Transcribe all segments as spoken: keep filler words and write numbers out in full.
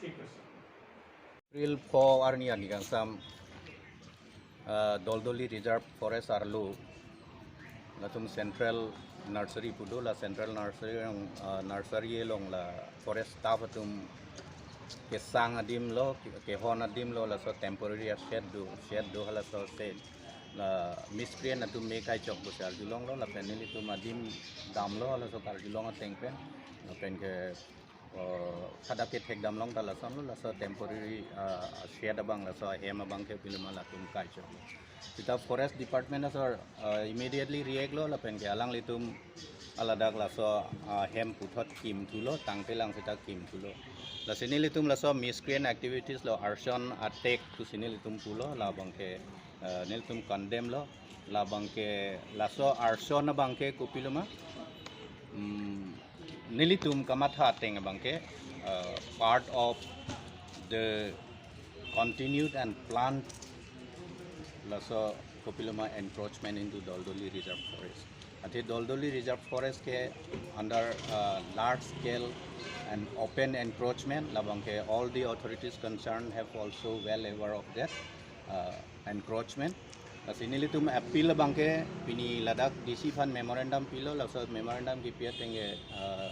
ঠিক আছে। April four arni ani kangsam, ah, Doldoli Reserve Forest arlo latum Central Nursery pu do, la Central Nursery along, ah, nursery along la forest staff atum kesang adim lo, ke-, kehon adim lo, laso temporary a shed do, shed do, halaso shed la miscreant atum me kai chok pusi arjulong lo, lapen nelitum adim damlo, halaso karjulong ateng pen, lapen ke, uh, hadak kethek damlong ta lason lo, laso temporary, uh, shed abang, laso hem abang ke kopiloma latum kai chok lo. Seta Forest Department asor, uh, immediately react lo, lapen ke alanglitum aladak laso, uh, hem puthot kim thulo, tangtelang seta kim thulo. Lasi nelitum laso miscreant activities lo, arson attack pusi nelitum pulo, labang ke, uh, nelitum condemn lo, labang ke laso arson abang ke kopiloma, mm, nelitum kamatha ateng abang ke, uh, part of the continued and planned laso kopiloma encroachment into Doldoli Reserve Forest. Athe Doldoli Reserve Forest ke under, uh, large scale and open encroachment, labang ke all the authorities concerned have also well aware of that, uh, encroachment. Lasi nelitum appeal abang ke pini ladak D C aphan memorandum pilo, laso memorandum kipi ateng ke, uh,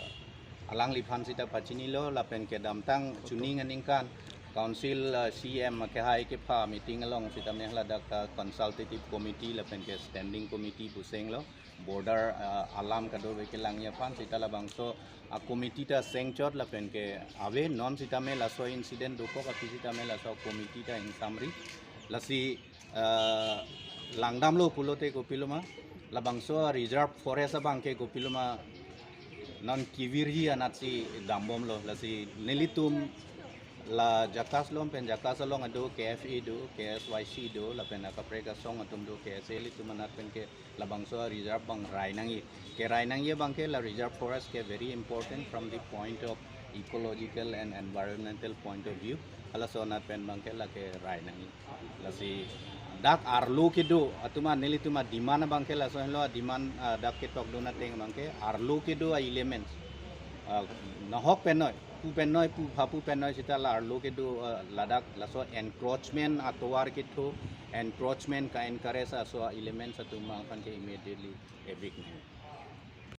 alangliphan seta pachinilo, lapen kedamtang chuning aningkan Council, uh, C M kehai kepha meeting along sitame ladak ta consultative committee lapen ke standing committee puseng lo, border, uh, alam kadokave kelangji aphan, seta labangso a committee ta sengchot lapen ke ave, non sitame laso incident dokok aphi sitame laso committee ta ingsamri. Lasi, uh, langdamlo pulote kopiloma, labangso reserve forest abang ke kopiloma non kevirji anatsi dambomlo. Lasi nelitum la JACAS along pen JACAS along do, K F A do, K S Y C do, lapen akaprek asong atum do, K S A, ilitum anat pen ke labangso reserve abang rai nangji. Kerai nangji abang ke la reserve forest ke very important from the point of ecological and environmental point of view. Halaso anat pen abang ke lake rai nangji. Lasi dak arlo kedo atum, nelitum ademand abang ke laso helo ademand, ah, dak ketokdun ateng abang ke arlo kedo a elements, ah, nahok penoi, pu penoi, pu phapu penoi seta la arlo kedo, ah, ladak laso encroachment atovar ketho, encroachment ka-encourage aso elements atum abang aphan ke immediately evict nangji.